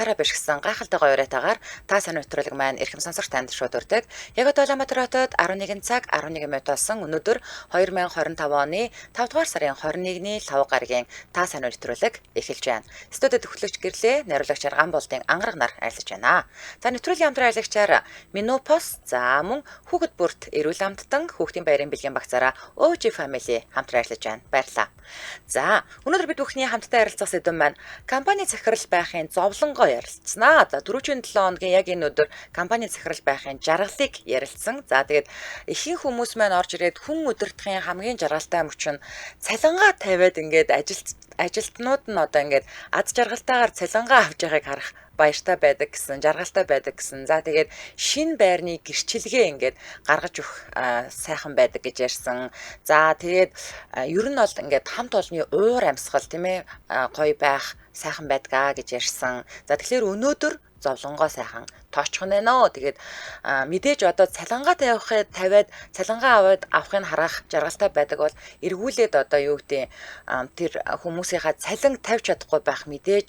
Бишгсэн гайхалтай гоё уриатаагаар та сайн нэвтрүүлэг маань эрхэм сонсогч танд шууд өрдөг. Яг одоо Улаанбаатар хотод 11 цаг 11 минут болсон. Өнөөдөр 2025 оны 5 дугаар сарын 21-ний лав гарагийн та сайн нэвтрүүлэг эхэлж байна. Студид төхлөгч гэрлээ найруулагчаар Гамболдын ангараг нар ажиллаж байна. За нэвтрүүлгийн хамтран ажиллагчаар Минопос, за мөн хүүхэд бүрт эрүүл амттан хүүхдийн баярын бэлгийн багцаараа OG Family хамтран ажиллаж байна. Баярлалаа. За өнөөдөр бид бүхний хамтдаа ярилцах сэдэв маань компани захирал байхын зовлонгоо ярилцсанаа. За түрүүчийн 7 хоногийн яг энэ өдөр компани захирал байхын жаргалыг ярилцсан. За тэгээд ихэнх хүмүүс маань орж ирээд хүн удирдахын хамгийн жаргалтай мөч нь цалингаа тавиад ингээд ажилтнууд нь одоо ингээд ад жаргалтайгаар цалингаа авч байгааг харах баяртай байдаг гэсэн, жаргалтай байдаг гэсэн. За тэгээд шин байрны гэрчилгээ ингээд гаргаж өгөх сайхан байдаг гэж ярьсан. За тэгээд ер нь бол ингээд хамт олонны уур амьсгал тийм ээ гоё байх, сайхан байдгаа гэж ярьсан. За тэгэхээр өнөөдөр зовлонгоо сайхан тоочих нэ нөө. Тэгээд мэдээж одоо цалингаа тавихыг тавиад цалингаа аваад авахыг харах жаргалтай байдаг бол эргүүлээд одоо юу гэдэг тэр хүмүүсийнхаа цалин тавьж чадахгүй байх мэдээж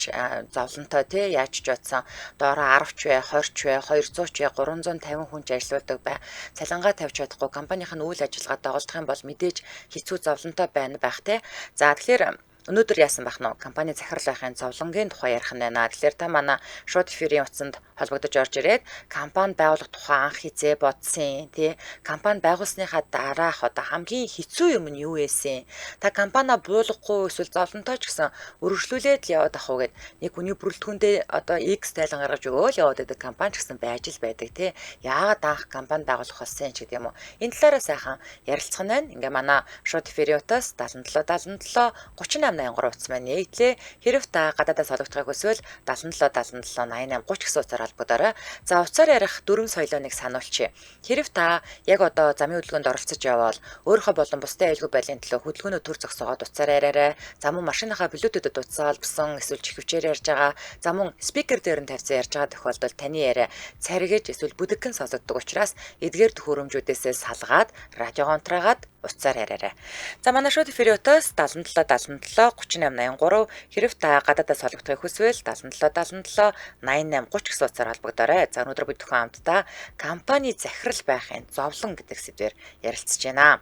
зовлонтой тий яаж ч бодсон доороо 10 ч бай, 20 ч бай, 200 ч бай, 350 хүн ч ажилладаг бай. Цалингаа тавьж чадахгүй компанийн үйл ажиллагаа доголдох юм бол мэдээж хэцүү зовлонтой байна байх тий. За тэгэхээр өнөөдөр яасан байх нь компани захирал байхын зовлонгийн тухай ярих нь байна. Тэгэхээр та манай шууд эфирийн утсанд холбогдож орж ирээд компани байгуулах тухай анх хизээ бодсон тий компани байгуулсныхаа дараах одоо хамгийн хэцүү юм нь юу байсан? Та компаниа буулгахгүй эсвэл зовлонтой ч гэсэн өргөжлүүлээд л яваад ах уу гэд нэг хүний бүрэлдэхүүндээ одоо X тайлан гаргаж өгөөл яваад байдаг компани ч гэсэн байж л байдаг тий. Яагаад анх компани байгуулах болсон ч гэдэг юм уу? Энэ талаараа сайхан ярилцах нь байна. Ингээ манай шууд эфирийн утас 77 77 38 83 утас маань нэгдлээ. Хэрв та гадаадаас холбогдохыг хүсвэл 77 77 88 30 гэсэн утсаар холбогдоорой. За утсаар ярих дөрвөн соёлооныг сануулчихъя. Хэрв та яг одоо замын хөдөлгөөнд оролцож явбал өөрийнхөө болон бусдын аюулгүй байдлын төлөө хөдөлгөөнөө төр зогсоогоод утсаар яриарай. За мөн машиныхаа Bluetooth-д утсаа холбосон эсвэл чихвчээр ярьж байгаа. За мөн спикер дээр нь тавьсан ярьж байгаа тохиолдолд таны яриа царигж эсвэл бүдэгхэн сонсогддог учраас эдгээр төхөөрөмжүүдээсээ салгаад радиогоо унтраагаад утсаар яриарай. За манай шууд эфирийн утас 77 77 38 83 хэрв та гадаадаас холбогдохыг хүсвэл 77 77 88 30 гэсэн утсаар холбогдоорой. За өнөөдөр бид бүхэн хамтдаа компани захирал байхын зовлон гэдэг сэдвээр ярилцж байна.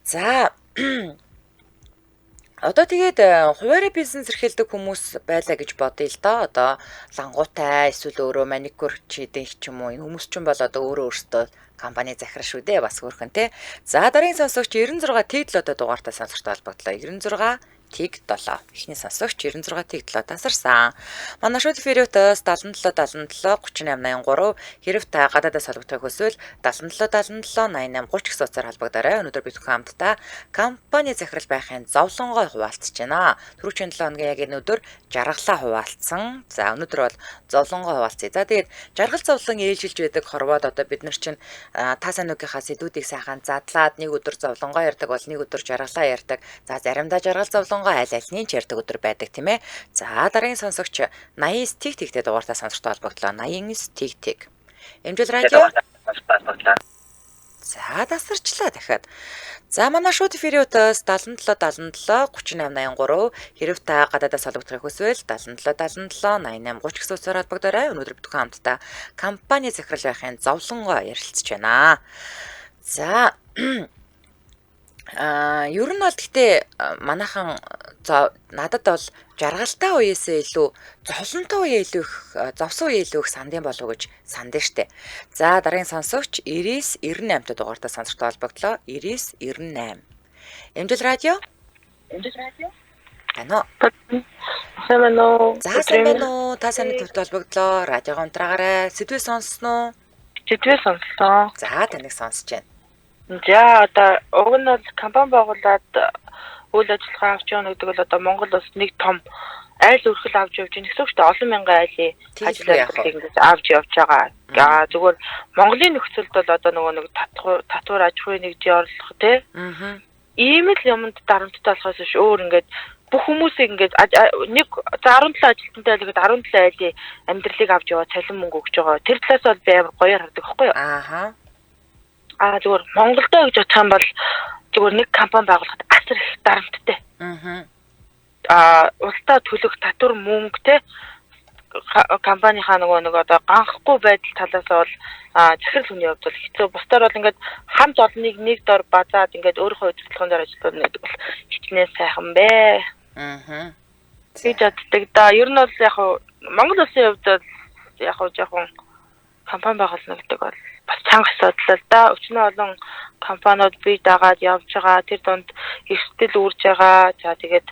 За одоо тэгээд хуваарь бизнес эрхэлдэг хүмүүс байлаа гэж бодъё л доо. Одоо лангуутай эсвэл өөрөө маникюр чийдэг ч юм уу. Энэ хүмүүс ч бол одоо өөрөө өөрсдөө компани захирал шүү дээ. Бас хөөрхөн те. За дараагийн сонсогч 96 тэг 7 дугаартай сонсогчтой холбогдлоо. 96 тэг 7. Эхний сонсогч 96 тэг 7 тасарсан. Манай шууд эфирийн утас 77 77 38 83 хэрв та гадаадаас холбогдохыг хүсвэл 77 77 88 30 гэсэн утсаар холбогдоорой. Өнөөдөр бид бүхэн хамтдаа компани захирал байхын зовлонгоо хуваалцаж байна. Түрүүчийн 7 хоногийн яг энэ өдөр жаргалаа хуваалцсан. За өнөөдөр бол зовлонгоо хуваалцъя. За тэгээд жаргал зовлон ээлжилж байдаг хорвоод одоо бид нар чинь та сануугийнхаа сэдвүүдийг сайхан задлаад нэг өдөр зовлонгоо ярьдаг бол нэг өдөр жаргалаа ярьдаг. За заримдаа жаргал зовлонгоо аль альны ч ярьдаг өдөр байдаг тийм ээ. За дараагийн сонсогч 89 тэг тэгтэй дугаартай сонсогчтой холбогдлоо. 89 тэг тэг. Эмжил радио. За тасарчлаа дахиад. За манай шууд эфирийн утас 77 77 38 83 хэрв та гадаадаас холбогдохыг хүсвэл 77 77 88 30 гэсэн утсаар холбогдоорой. Өнөөдөр бид бүхэн хамтдаа компани захирал байхын зовлонгоо ярилцж байна. За ер нь бол гэхдээ манайхан надад бол жаргалтай үеэсээ илүү зовлонтой үе илүү их зовсон үе илүү их сандын болов гэж сандсан штэ. За дараагийн сонсогч 99 98 дугаартай сонсогчтой холбогдлоо. 99 98. Эмжил радио. Эмжил радио. Байна уу? Сайн байна уу? За сайн байна уу? Та сайн төвд холбогдлоо. Радиогоо унтраагаарай. Сэдвээ сонссон уу? Сэдвээ сонслоо. За таныг сонсож байна. За одоо уг нь бол компани байгуулад үйл ажиллагаа авч явна гэдэг бол одоо Монгол улс нэг том айл өрхөл авч явж байгаа гэсэн үг шүү дээ. Олон мянган айлын ажил амьдралыг ингэж авч явж байгаа. Аа зүгээр Монголын нөхцөлд бол одоо нөгөө нэг татвар аж ахуйн нэгжийн орлого тий. Ийм л юмд дарамттай болохоос биш өөр ингээд бүх хүмүүсийг ингээд нэг за 17 ажилтнтай л гээд 17 айлын амьдралыг авч яваа цалин мөнгө өгч байгаа. Тэр талаас бол би амар гоёор хардаг байхгүй юу? Ааха. Аа зүгээр Монголдо гэж бодох юм бол зүгээр нэг компани байгуулахад асар их дарамттай. Аа. Аа улсдаа төлөх татвар мөнгө те компанийнхаа нөгөө нэг одоо ганхгүй байдал талаас бол захирал хүний хувьд бол хэцүү. Бусдаар бол ингээд хамт олныг нэг дор базаад ингээд өөрийнхөө удирдлагын дор ажиллуулна гэдэг бол хичнээн сайхан бэ. Аа. Гэж боддог да. Ер нь бол яг Монгол улсын хувьд бол яг жоохон компани байгуулна гэдэг бол бас чанга асуудал л да. Өчнөө олон компаниуд бие дагаад явж байгаа. Тэр дунд эрсдэл үүрж байгаа. За тэгээд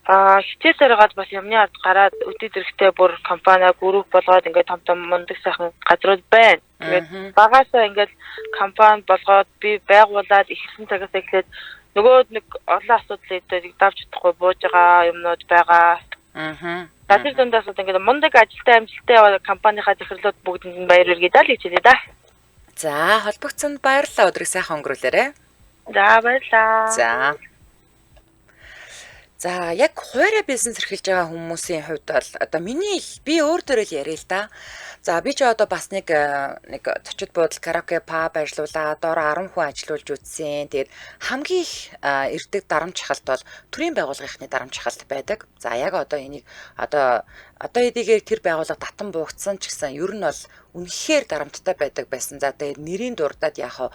хичээл заргаад бас юмны ард гараад өдөө зэрэгтэй бүр компани групп болгоод ингээд том том мундаг сайхан газрууд байна. Тэгээд багасаа ингээд компани болгоод би байгуулад эхэлсэн цагаас эхлээд нөгөө нэг олон асуудлыг давж чадахгүй бууж байгаа юмнууд байгаа. Аа. За тэр дундаас ингээд мундаг ажилтай амжилттай компанийнхаа захирлууд бүгдэнд нь баяр хүргэе даа л гэж хэлье да. За холбогдсонд баярлалаа. Өдрийг сайхан өнгөрүүлээрэй. За баярлалаа. За. За яг хуваараа бизнес эрхэлж байгаа хүмүүсийн хувьд бол одоо миний би өөр төрөл яриа л да. За би ч одоо бас нэг зочид буудал караоке паб ажиллуулаад дор 10 хүн ажиллуулж үзсэн. Тэгээд хамгийн их ирдэг дарамт шахалт бол төрийн байгууллагын дарамт шахалт байдаг. За яг одоо энийг одоо эдийгээр тэр байгууллага татан буугдсан ч гэсэн ер нь бол үнэхээр дарамттай байдаг байсан. За тэгээд нэрийн дурдаад яах вэ?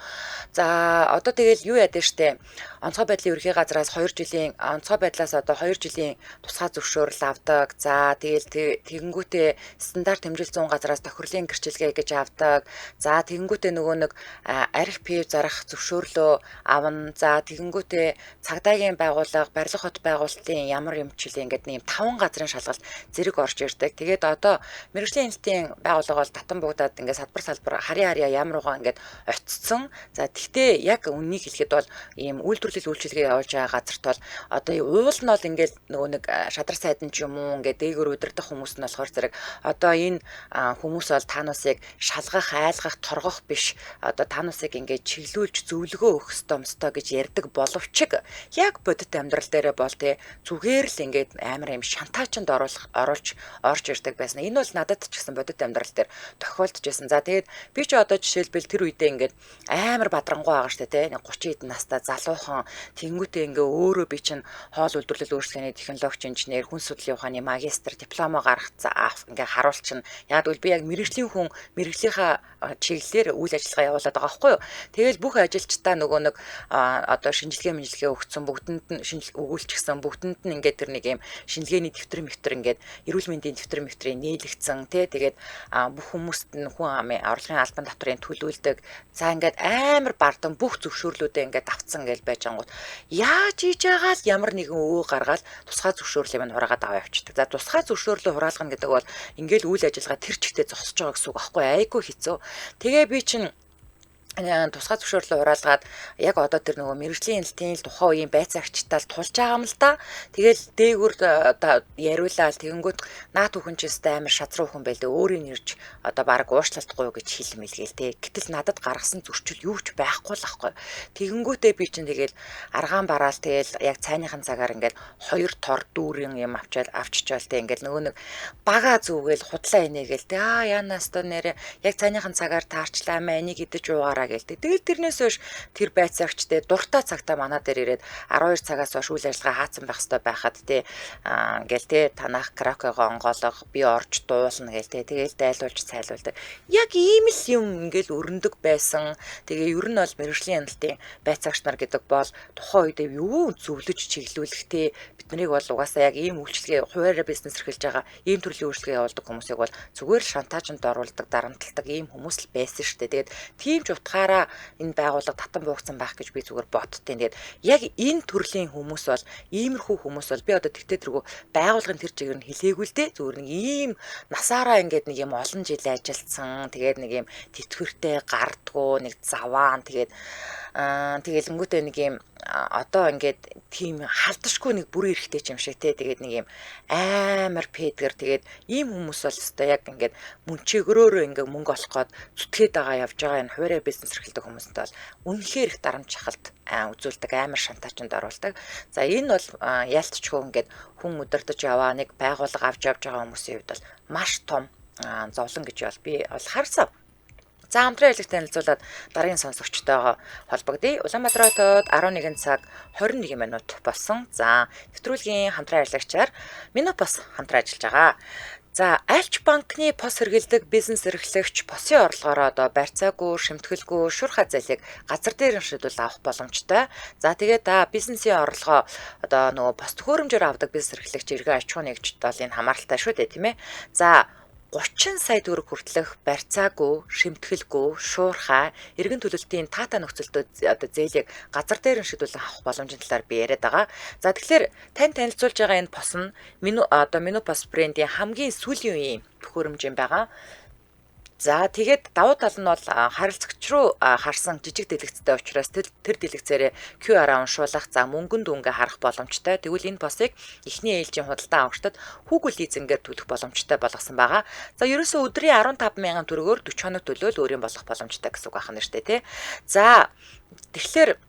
За одоо тэгэл юу яадаг штэ. Онцгой байдлын ерөнхий газраас 2 жилийн онцгой байдлаас одоо 2 жилийн тусгай зөвшөөрөл авдаг. За тэгэл тэгэнгүүтээ стандарт хэмжил зүүн газраас тохирлын гэрчилгээ гэж авдаг. За тэгэнгүүтээ нөгөө нэг арх пив зарах зөвшөөрлөө авна. За тэгэнгүүтээ цагдаагийн байгууллага, барилга хот байгуулалтын ямар юмчлээ ингээд нэг 5 газрын шалгалт зэрэг орж ирдэг. Тэгээд одоо мэргэжлийн хяналтын байгууллага бол татан буугдаад ингээд салбар харьяа ямар угаан ингээд очсон. За тэгтээ яг үннийг хэлэхэд бол ийм үйлдвэрлэл үйлчилгээ явуулж байгаа газарт бол одоо уул нь бол ингээд нөгөө нэг шадар сайдан ч юм уу ингээд дээгүүр удирдах хүмүүс нь болохоор зэрэг одоо энэ хүмүүс бол таанусыг шалгах, айлгах, торгох биш одоо таанусыг ингээд чиглүүлж зөвлөгөө өгөх ёстой мөстой гэж ярьдаг боловч яг бодит амьдрал дээрээ бол тэ зүгээр л ингээд амар юм шантаачанд оруулж орж ирдэг байсан. Энэ бол надад ч гэсэн бодит амьдрал дээр тохиолдож байсан. За тэгээд би ч одоо жишээлбэл тэр үедээ ингээд амар бадрангуй байгаа штэ тэ 30 хэдэн настай залуухан тэнгүүтээ ингээ өөрөө би чинь хоол үйлдвэрлэл үйлчилгээний технологич инженер, хүн судлалын ухааны магистр дипломо гаргацсан ингээ харуулчихна. Яг гэвэл би яг мэрэгжлийн хүн мэрэгжлийнхаа чиглэлээр үйл ажиллагаа явуулаад байгаа байхгүй юу. Тэгэл бүх ажилчдаа нөгөө нэг одоо шинжилгээ мэнжилгээ өгсөн бүгдэнд нь өгүүлчихсэн бүгдэнд нь ингээд тэр нэг юм шинжилгээний дэвтэр мэвтэр ингээд эрүүл мэндийн дэвтэр мэвтрийн нийлэгдсэн тий тэгээд бүх хүмүүст нь хүн амын орлогын албан татврын төлөөлдөг. За ингээд амар бардан бүх зөвшөөрлүүдээ ингээд давтсан гэж байж ангууд яаж хийж байгаа л ямар нэгэн өвөө гаргаад тусгай зөвшөөрлийг минь хураагаад аваа явчихдаг. За тусгай зөвшөөрлөө хураалгана гэдэг бол ингээл үйл ажиллагаа тэр чигтээ зогсож байгаа гэсэн үг аахгүй айгүй хэцүү. Тэгээ би чинь тусгай зөвшөөрлөө хураалгаад яг одоо тэр нөгөө мэргэжлийн хяналтын л тухайн үеийн байцаагчтай л тулж байгаа юм л да. Тэгэл дээгүр одоо яриулаад тэгэнгүүт наад хүүхэн ч өстэй амар шазруу хүн байлээ. Өөрийн нэрж одоо баг уучлалтгүй гэж хэлмэлгээл те. Гэтэл надад гаргасан зөрчил юу ч байхгүй л ахгүй. Тэгэнгүүтээ би чинь тэгэл аргаан бараал тэгэл яг цайныхан цагаар ингээд 2 тор дүүрэн юм авчичаал те. Ингээд нөгөө нэг бага зүгээл худлаа инээгээл те. Аа яанаас то нэрэ яг цайныхан цагаар таарчлаа маа энийг идэж уугаараа гэлтэй. Тэгэл тэрнээс хойш тэр байцаагчтай дуртай цагтаа манай дээр ирээд 12 цагаас хойш үйл ажиллагаа хаацсан байх хэвээр байхад те ингээл те танах караокего онгоолго би орж дуулна гээл те тэгэл дайлуулж цайлуулдаг. Яг ийм л юм ингээл өрнөдөг байсан. Тэгээ ер нь бол мэргэжлийн хяналтын байцаагч нар гэдэг бол тухайн үед юу зөвлөж чиглүүлэх те бид нарыг бол угаасаа яг ийм үйлчилгээ хуваараа бизнес эрхэлж байгаа ийм төрлийн үйлчилгээ явуулдаг хүмүүсийг бол зүгээр л шантаажинд оруулдаг, дарамталдаг ийм хүмүүс л байсан шүү дээ. Тэгээд тийм ч утгаараа энэ байгууллага татан буугдсан байх гэж би зүгээр боддtiin. Тэгээд яг энэ төрлийн хүмүүс бол иймэрхүү хүмүүс бол би одоо тэгтээ тэргүү байгууллагын тэр чигээр нь хэлээгүй л дээ. Зүгээр нэг ийм насаараа ингээд нэг юм олон жил ажилласан. Тэгээд нэг юм тэтгэвртэй гардгуу нэг заваан тэгээд тэгэлэнгүүтээ нэг юм одоо ингээд тийм халдашгүй нэг бүрэн эрэхтэй юм шиг те тэгээд нэг юм амар пэдгэр тэгээд ийм хүмүүс бол өстой яг ингээд мөнчөөгөөрөө ингээд мөнгө олох гээд зүтгээд байгаа явж байгаа энэ хуваараа бизнес эрхэлдэг хүмүүст бол үнэхээр их дарамт шахалт үзүүлдэг амар шантаачанд оруулдаг. За энэ бол яалтчгүй ингээд хүн удирдах яваа нэг байгууллага авч явж байгаа хүмүүсийн хувьд бол маш том зовлон гэж бол би бол харсан. За хамтран ажиллагч танилцуулаад дараагийн сонсогчтойгоо холбогдъё. Улаанбаатар хотод 11 цаг 21 минут болсон. За нэвтрүүлгийн хамтран ажиллагчаар Минопос хамтран ажиллаж байгаа. За, альч банкны пос хэрэглэдэг бизнес эрхлэгч посын орлогоороо одоо барьцаагүй, шимтгэлгүй, шуурхай зээлийг газар дээр нь шийдвэл авах боломжтой. За, тэгээд та бизнесийн орлогоо одоо нөгөө пос төхөөрөмжөөр авдаг бизнес эрхлэгч иргэн аж ахуйн нэгжид бол энэ хамааралтай шүү дээ, тийм ээ. За, 30 сая төгрөг хүртэлх барьцаагүй, шимтгэлгүй, шуурхай, эргэн төлөлтийн таатай нөхцөлтөө одоо зээлийг газар дээр нь шийдвүлэн авах боломжийн талаар би яриад байгаа. За, тэгэхээр тань танилцуулж байгаа энэ пос нь Мену пос брендийн хамгийн сүүлийн үеийн төхөөрөмж юм байгаа. За, тэгээд давуу тал нь бол харилцагч руу харсан жижиг дэлгэцтэй учраас тэр дэлгэцээрээ QR-аа уншуулах, за мөнгөн дүнгээ харах боломжтой. Тэгвэл энэ посыг эхний ээлжийн худалдан авагчдад хүүгэл лизингээр төлөх боломжтой болгосон байгаа. За, ерөөсөө өдрийн 15,000 төгрөгөөр 40 хоног төлөөл өөрийн болох боломжтой гэсэн үг байна шүү дээ, тий. За, тэгэхээр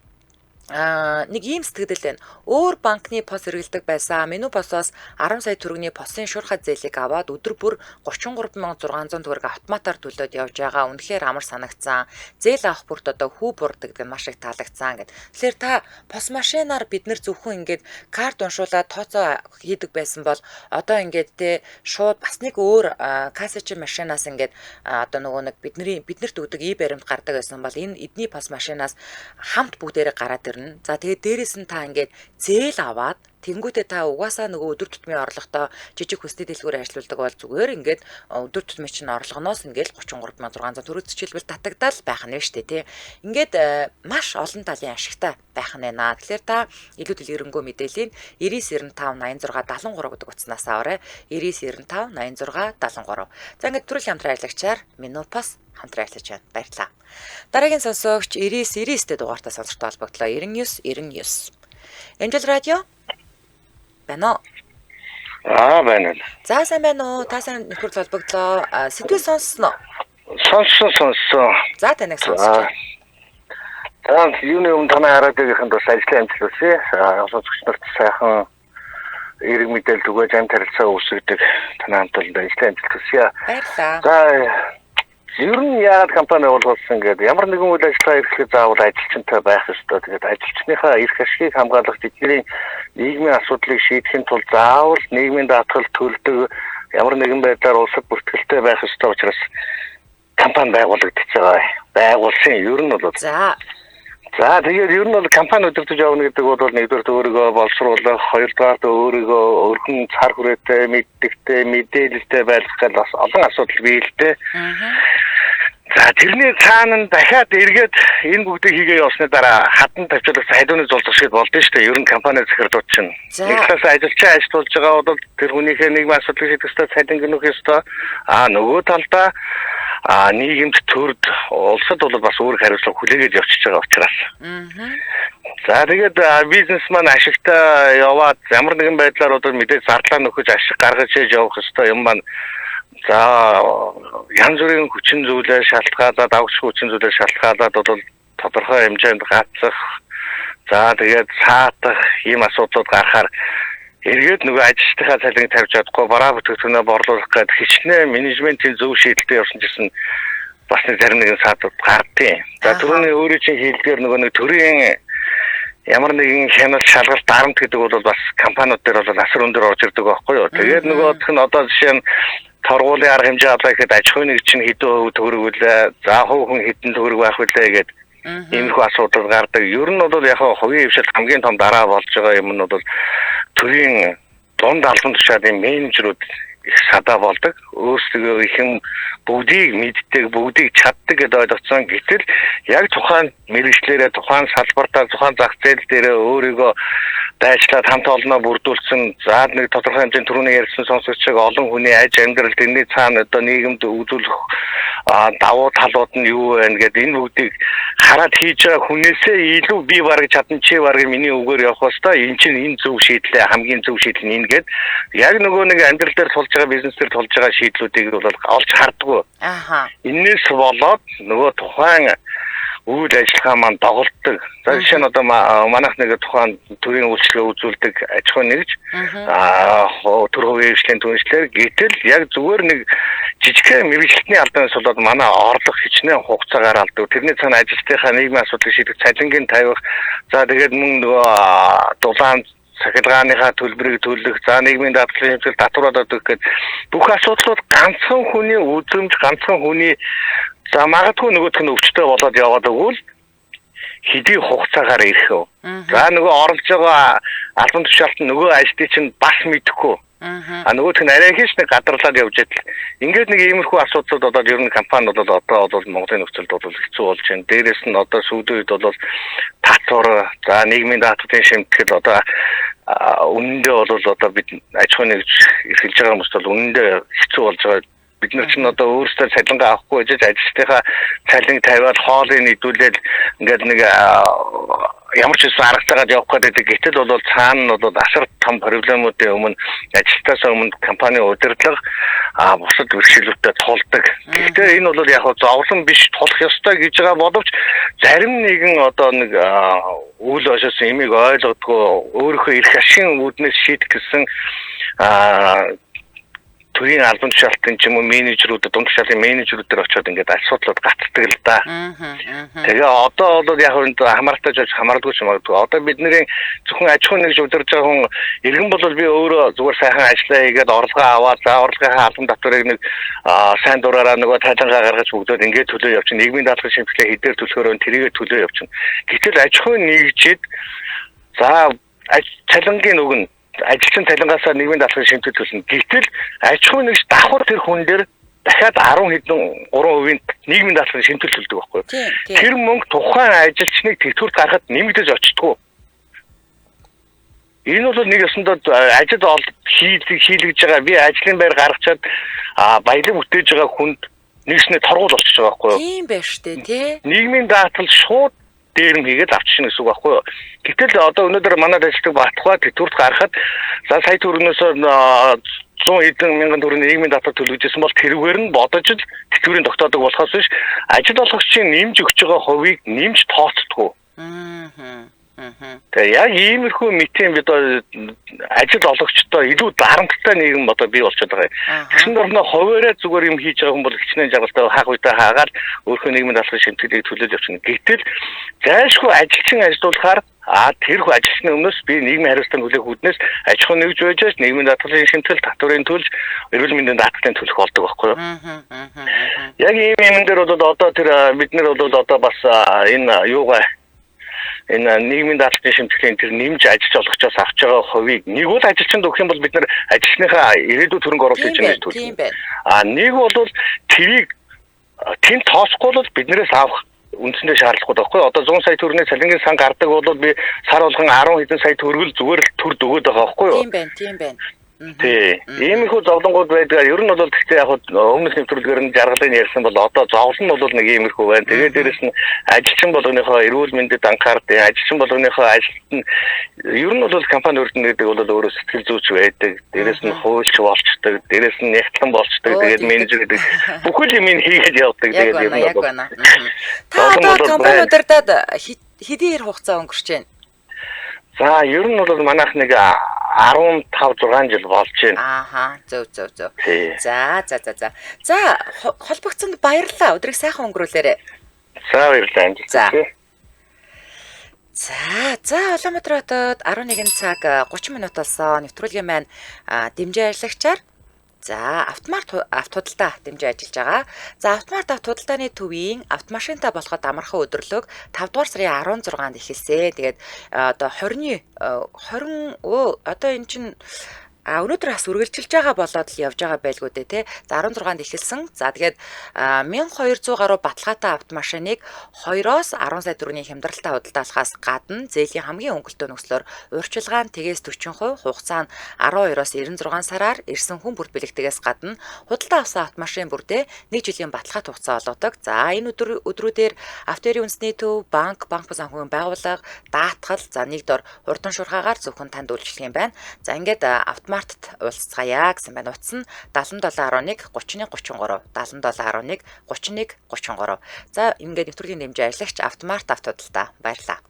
нэг ийм сэтгэгдэл байна. Өөр банкны пос хэрэглэдэг байсан. Мену посоос 10 сая төгрөгийн посын шуурхай зээлийг аваад өдөр бүр 33,600 төгрөг автоматар төлөөд явж байгаа. Үнэхээр амар санагцсан. Зээл авах бүрт одоо хүү бурдаг гэдэг нь маш их таалагдсан гэд. Тэгэхээр та пос машинаар бид нэр зөвхөн ингээд карт уншуулад тооцоо хийдэг байсан бол одоо ингээд те шууд бас нэг өөр кассачин машинаас ингээд одоо нөгөө нэг биднэрт өгдөг и баримт гардаг байсан бол энэ эдний пос машинаас хамт бүгдээрээ гараад ирнэ. За, тэгээд дээрэс нь та ингээд зээл аваад тэнгуүтээ та угаасаа нөгөө өдөр тутмын орлоготой жижиг хүсний дэлгүүр ажиллаулдаг бол зүгээр ингээд өдөр тутмын чинь орлогоноос ингээд 33,600 төгрөг зэчилбэл татагдаал байх нь шүү дээ, тий. Ингээд маш олон талын ашигтай байх нь байна. Тэгэхээр та илүү дэлгэрэнгүй мэдээллийг 99 95 86 73 гэдэг утаснаас аваарай. 99 95 86 73. За, ингээд төрөл хамтран ажиллагчаар Менупос хамтран ажиллаж байна. Баярлалаа. Дараагийн сонсогч 99 99-тэй дугаартай сонсогчтой холбогдлоо. 99 99. Энжел радио байна уу? Аа, байна. За, сайн байна уу? Та сайн нөхөрлөл холбогдлоо. Сэдвээ сонссон уу? Сонссон. За, таныг сонсож байна. За, юуны өмнө танай радиогийнхэнд бас ажлын амжилт хүсье. Сонсогч нарт сайхан эрг мэдээлэл түгээж амт харилцаа үүсгэдэг танай хамт олонд ажлын амжилт хүсье. Баярлалаа. За, ер нь яагаад компани байгуулсан гэдэг ямар нэгэн үйл ажиллагаа эрхлэх заавал ажилчинтай байх ёстой. Тэгээд ажилчныхаа эрх ашигыг хамгаалах, тэдний нийгмийн асуудлыг шийдэхин тулд заавал нийгмийн даатгал төлдөг ямар нэгэн байдлаар улсад бүртгэлтэй байх ёстой учраас компани байгуулагдаж байгаа. Байгуулсан ер нь бол. За, тэгээд ер нь бол компани удирдах явна гэдэг бол нэгдүгээр өөрийгөө боловсруулах, хоёрдугаар өөрийгөө өргөн цар хүрээтэй, мэддэгтэй, мэдээлэлтэй байх гал бас олон асуудал бий л дээ. За, тэрний цаана нь дахиад эргээд энэ бүгдийг хийгээ явсны дараа хадан тавьчлах хадууны зулцах шиг болдсон шүү дээ. Ер нь компани захирлууд чинь. Нэг талаас ажилчаа ажилтуулж байгаа бол тэр хүнийхээ нийгмийн асуудлыг шийдэх ёстой, цалин гэнөх ёстой. Аа, нөгөө талдаа нийгэмд төрд улсад бол бас өөр хариуцлага хүлээгээд явчихж байгаа учраас. За, тэгээд бизнес маань ашигтай яваад ямар нэгэн байдлаар одоо мэдээж зардлаа нөхөж ашиг гаргаж ээж явах ёстой юм маань. За, янз бүрийн хүчин зүйлээ шалтгаалаад, авч хүчин зүйлээ шалтгаалаад бол тодорхой хэмжээнд гацах, за тэгээд саатах ийм асуудлууд гарахаар эргээд нөгөө ажилчдынхаа цалинг тавьж чадахгүй, бараа бүтээгдэхүүнээ борлуулах гээд хичнээн менежментийн зөв шийдэлтэй явсан гэсэн бас нэг зарим нэгэн саатууд гардیں۔ За, түрүүний өөрийн чинь хэлдгээр нөгөө нэг төрийн ямар нэгэн хяналт шалгалт дарамт гэдэг бол бас компаниуд дээр бол асар өндөр орж ирдэг байхгүй юу. Тэгээд нөгөөх нь одоо жишээ нь торгуулийн арга хэмжээ авлаа гэхэд аж ахуйн нэг чинь хэдэн хувь төгрөг үлээ, за хувь хүн хэдэн төгрөг байх үлээ гээд иймэрхүү асуудал гардаг. Ер нь бол яг хувийн хвшил хамгийн том дараа болж байгаа юм нь бол төрийн дунд албан тушаалын менежерүүд их садаа болдог. Өөрсдөө их юм бүгдийг мэддэг, бүгдийг чаддаг гэдээ ойлгоцсон. Гэтэл яг тухайн мэргэжлээрээ, тухайн салбартаа, тухайн зах зээл дээрээ өөрийгөө дайчлаад хамт олноо бүрдүүлсэн. За, нэг тодорхой хэмжээний түрүүний ярьсан сонсогчийг олон хүний аж амьдрал тэрний цаана одоо нийгэмд үзүүлэх давуу талууд нь юу вэ гэдэг энэ бүгдийг хараад хийж байгаа хүнээсээ илүү би бараг чадан, чи бараг миний үгээр явах ёстой. Энэ чинь энэ зөв шийдлээ, хамгийн зөв шийдэл нь энэ гээд яг нөгөө нэг амьдрал дээр тулж байгаа, бизнес дээр тулж байгаа шийдлүүдийг бол олж хардггүй. Аха. Энээс болоод нөгөө тухайн үйл ажиллагаа маань доголддог. За, жишээ нь одоо манайх нэг тухайн төрийн үйлчилгээ үзүүлдэг аж ахуйн нэгж төр хувийн хвшлийн түншлэр гэтэл яг зүгээр нэг жижигхэн мэргэжилтний алдаанаас болоод манай орлого хичнээн хугацаагаар алдаг. Тэрний цаана ажилтныхаа нийгмийн асуудлыг шийдэх, цалингийн тавих. За, тэгээд мөн нөгөө дулаан Сахилгааныхаа төлбөрийг төлөх, за нийгмийн даатгалын хэмжил татвараад өгөх гээд бүх асуудлууд ганцхан хүний үзэмж, ганцхан хүний за магадгүй нөгөөх нь өвчтөй болоод яваад өгвөл хэдий хугацаагаар ирэх вэ? За нөгөө орлож байгаа албан тушаалт нь нөгөө ажлыг чинь бас мэдэхгүй. А нөгөөх нь арай хийш нэг гадарлаад явж идэл. Ингээд нэг иймэрхүү асуудлууд одоо ер нь компани бол одоо бол Монголын нөхцөлд бол хэцүү болж байна. Дээрээс нь одоо сүүлийн үед бол татвар, за нийгмийн даатгалын шимтгэл одоо үнэндээ бол одоо бид аж ахуйн нэгж эрхэлж байгаа хүмүүст бол үнэндээ хэцүү болж байгаа. Бид нар чинь одоо өөрсдөө цалингаа авахгүй байж ажилтныхаа цалин тавиад хоолыг нийлүүлээд ингээд нэг ямар ч гэсэн аргацаагаад явах гэдэг. Гэтэл бол цаана нь бол асар том проблемуудын өмнө ажилтнаас өмнө компани удирдлага бусад бэрхшээлүүдтэй тулдаг. Гэхдээ энэ бол яг зовлон биш, тулах ёстой гэж байгаа боловч зарим нэгэн одоо нэг үйл ошоосон имийг ойлгодгоо өөрийнхөө эрх ашигын үүднээс шийдэх гэсэн төрийн албан тушаалтын ч юм уу менежерүүд, дунд тушаалын менежерүүд дээр очиод ингээд асуудлууд гацдаг л да. Тэгээ одоо бол яг энэ хамаартай ч хамаардаггүй ч магадгүй. Одоо бидний зөвхөн аж ахуйн нэгж удирж байгаа хүн иргэн бол би өөрөө зүгээр сайхан ажиллаа хийгээд орлогоо аваад за орлогынхаа албан татварыг нэг сайн дураараа нөгөө тайлангаа гаргаж бүгдөө ингээд төлөө явчихна. Нийгмийн даатгалын шимтгэлээ хэдээр төлөхөөрөө тэрийгэ төлөө явчихна. Гэтэл аж ахуйн нэгжид за цалингийн өгнө ажилчин цалингаасаа нийгмийн даатгалын шимтгэл төлнө. Гэтэл аж ахуйн нэгж давхар тэр хүн дээр дахиад 10 хэдэн 3% нийгмийн даатгалын шимтгэл төлдөг байхгүй юу? Тэр мөнгө тухайн ажилчныг тэтгэврт гаргахад нэмэгдэж очдгоо. Энэ бол нэг ёсондоо ажил хийлгэж байгаа би ажлын байр гаргачаад баялаг бүтээж байгаа хүнд нэгснээ торгуул болчихж байгаа байхгүй юу? Тийм байх штэ тий. Нийгмийн даатгал шууд дээрэм хийгээд авчихна гэсэн үг байхгүй юу? Гэтэл одоо өнөөдөр манад ажилладаг Батхуа тэтгэврт гаргахад за сая төгрөгнөөс 100 хэдэн мянган төгрөгийн нийгмийн даатгал төлөвлөжсэн бол тэрүүгээр нь бодож л тэтгэврийн тогтоодог болохоос биш ажил олгогчийн нэмж өгч байгаа хувийг нэмж тооцдоггүй. Тэгээ яг иймэрхүү мэтийн бид ажил олгогчтой илүү дарамттай нийгэм одоо бий болчиход байгаа юм. Тэгсэн дөрнө хуваараа зүгээр юм хийж байгаа хүн бол хичнээн жаргалтай хаах үедээ хаагаад өөрийнхөө нийгмийн даатгалын шимтгэлийг төлөөд явчихна. Гэтэл зайлшгүй ажилчин ажилуулахаар тэр хүү ажилчны өмнөөс би нийгмийн хариуцлагын хүлээх үүднээс аж ахуйн нэгж байж аж нийгмийн даатгалын шимтгэл татварын төлж эрүүл мэндийн даатгалын төлөх болдог байхгүй юу? Яг ийм юм дээр бол одоо тэр бид нар бол одоо бас энэ юугаа энэ нийгмийн даатгалын шимтгэлийн тэр нэмж ажиллаж олгочоос авч байгаа хувийг нэг бол ажилчинд өгөх юм бол бид нар ажилчныхаа ирээдүйд хөрөнгө оруулалт хийж байгаа гэж төлнө. Нэг бол тэрийг тэнд тооцохгүй бол биднээс авах үндсэндээ шаардлагагүй байхгүй. Одоо 100 сая төгрөгийн цалингийн сан гардаг бол би сар болгон 10 хэдэн сая төгрөг л зүгээр л төрд өгөөд байгаа байхгүй юу? Тийм байна, тийм байна. Тий. Иймэрхүү зовлонгууд байдаг. Ер нь бол гэхдээ яг өмнөх нэвтрүүлгээр нь жаргалыг ярьсан бол одоо зовлон нь бол нэг иймэрхүү байна. Тэгээд дээрэс нь ажилчин болгоныхоо эрүүл мэндэд анхаардаг, ажилчин болгоныхоо ажилт нь ер нь бол компани өртөн гэдэг бол өөрөө сэтгэл зүйч байдаг. Дээрэс нь хуульч болчдөг, дээрэс нь нягтлан болчдөг. Тэгээд менежер гэдэг бүхэл юм хийгээд явдаг. Тэгээд ер нь бол та одоо компани удирдаад хэдийн хугацаа өнгөрч байна? За ер нь бол манайх нэг 15 6 жил болж байна. Ааха, зөв. За. За, холбогдсонд баярлалаа. Өдрийг сайхан өнгөрүүлээрэй. За баярлалаа. За. За, Улаанбаатар хотод 11 цаг 30 минут болсон. Нэвтрүүлгийн маань дэмжин ажиллагчаар за, Автомарт авто худалдаа дэмжин ажиллаж байгаа. За, Автомарт авто худалдааны төвийн автомашинтай болоход амархан өдөрлөг 5 дугаар сарын 16-нд эхэлсэн. Тэгээд одоо 20 одоо эн чинь өнөөдөр бас үргэлжилж байгаа болоод л явж байгаа байлгүй дээ тий. За 16-нд эхэлсэн. За тэгээд 1200 гаруй баталгаатай автомашиныг 2-оос 10 сая төгрөгийн хямдралтай худалдаалахаас гадна зээлийн хамгийн хөнгөлтөө нөхцлөөр урьдчилгаа нь тэгээс 40%, хугацаа нь 12-оос 96 сараар ирсэн хүн бүрт бэлэгдэгээс гадна худалдаа авсан автомашин бүрдээ 1 жилийн баталгаат хугацаа олгодог. За энэ өдрүүдээр автоэрийн үндэсний төв, банк, банк бус санхүүгийн байгууллага, даатгал, за нэг дор хурдан шуурхаагаар зөвхөн танд үйлчлэх юм байна. За ингээд автомартт уулзцгаая гэсэн байна. Утас нь 77.1 31 33 77.1 31 33. За ингээд нэвтрүүлгийн дэмжин ажиллагч Автомарт авто худалдаа. Баярлалаа.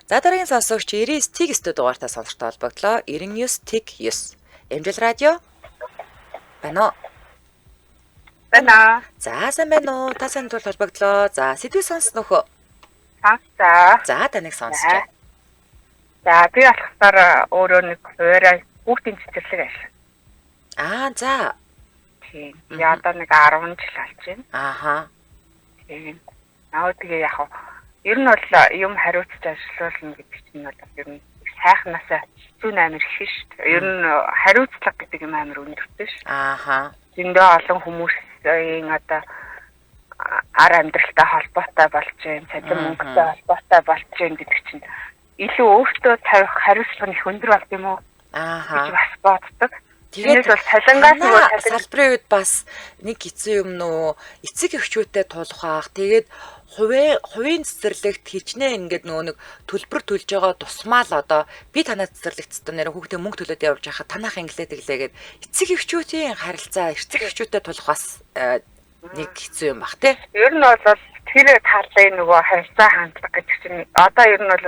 За дараагийн сонсогч 99 тэг 9 дугаартай сонсогчтой холбогдлоо. 99 тэг 9. Эмжил радио байна уу? Байна. За сайн байна уу? Та сайн тул холбогдлоо. За сэдвээ сонснох уу? Сонсцоо. За таныг сонсч байна. За би болохоор өөрөө нэг хуваараа хүүхдийн цэцэрлэг ажиллана. Аа за. Тийм. Би одоо нэг 10 жил болж байна. Ааха. Тийм. Аа тэгээ яг хав ер нь бол юм хариуцж ажиллуулна гэдэг чинь бол ер нь сайхнаасаа зүүн амир их шүү дээ. Ер нь хариуцлага гэдэг юм амар өндөртэй шүү. Ааха. Зөндөө олон хүмүүсийн одоо ар амьдралтай холбоотой болж байна, цалин мөнгөтэй холбоотой болж байна гэдэг чинь илүү өөртөө тавих хариуцлага нь их өндөр болд юм уу? Ааха. Гэж бас боддог. Тэгээд Тэрнээс бол цалингаас нөгөө цалин салбарын үед бас нэг хэцүү юм нөө эцэг эхчүүтэй тулах бах. Тэгээд хувийн цэцэрлэгт хичнээн ингээд нөгөө нэг төлбөр төлж байгаа тусмаа л одоо би танай цэцэрлэгт өстө нэр хүүхдээ мөнгө төлөөд явж байхад танах инглээ тэглээгээд эцэг эхчүүтийн харилцаа, эцэг эхчүүтэй тулах бас нэг хэцүү юм бах тий. Ер нь бол тэр талын нөгөө харилцаа хандлага гэдэг чинь одоо ер нь бол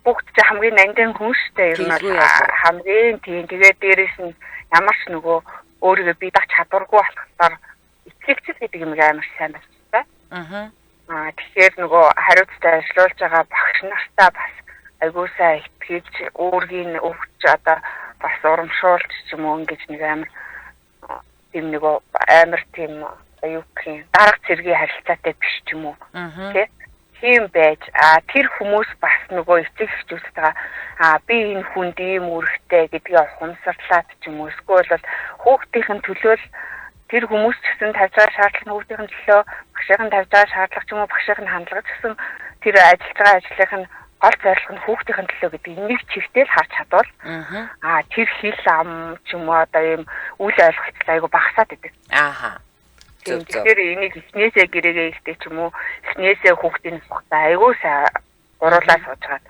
бүгд чинь хамгийн нандин хүн шүү дээ. Ер нь бол Тэглгүй яах вэ? хамгийн тийм тэгээд дээрэс нь ямар ч нөгөө өөрийгөө бие даах чадваргүй болохоор итгэгчл гэдэг юм амар сайн болчихсон. Аа. Аа тэгэхээр нөгөө хариуцтай ажиллуулж байгаа багш нартаа бас айгуу сайн итгэж үүргийг өгч одоо бас урамшуулж ч юм уу ингэж нэг амар тийм нөгөө амар тийм юу гэх юм дарга цэргийн харилцаатай биш ч юм уу Аа. тий тийм байж а тэр хүмүүс бас нөгөө эцэг эхчүүдтэйгээ а би энэ хүнд ийм үүрэгтэй гэдгийг ухамсарлаад ч юм уу эсвэл бол хүүхдийнх нь төлөө л тэр хүмүүс ч гэсэн тавьж байгаа шаардлага нь хүүхдийнх нь төлөө багшийнх нь тавьж байгаа шаардлага ч юм уу багшийнх нь хандлага ч гэсэн тэр ажиллаж байгаа ажлынх нь гол зорилго нь хүүхдийнх нь төлөө гэдгийг нэг чигтэл харж чадвал Аа. а тэр хил ам ч юм уу одоо ийм үл ойлголцол айгу багасаад идэг. Ааха. Зөв зөв. Тэгэхээр энийг эхнээсээ гэрээгээ ихтэй ч юм уу эхнээсээ хүүхдийн сухтаа айгүй сайн гуруулаа сууж агаад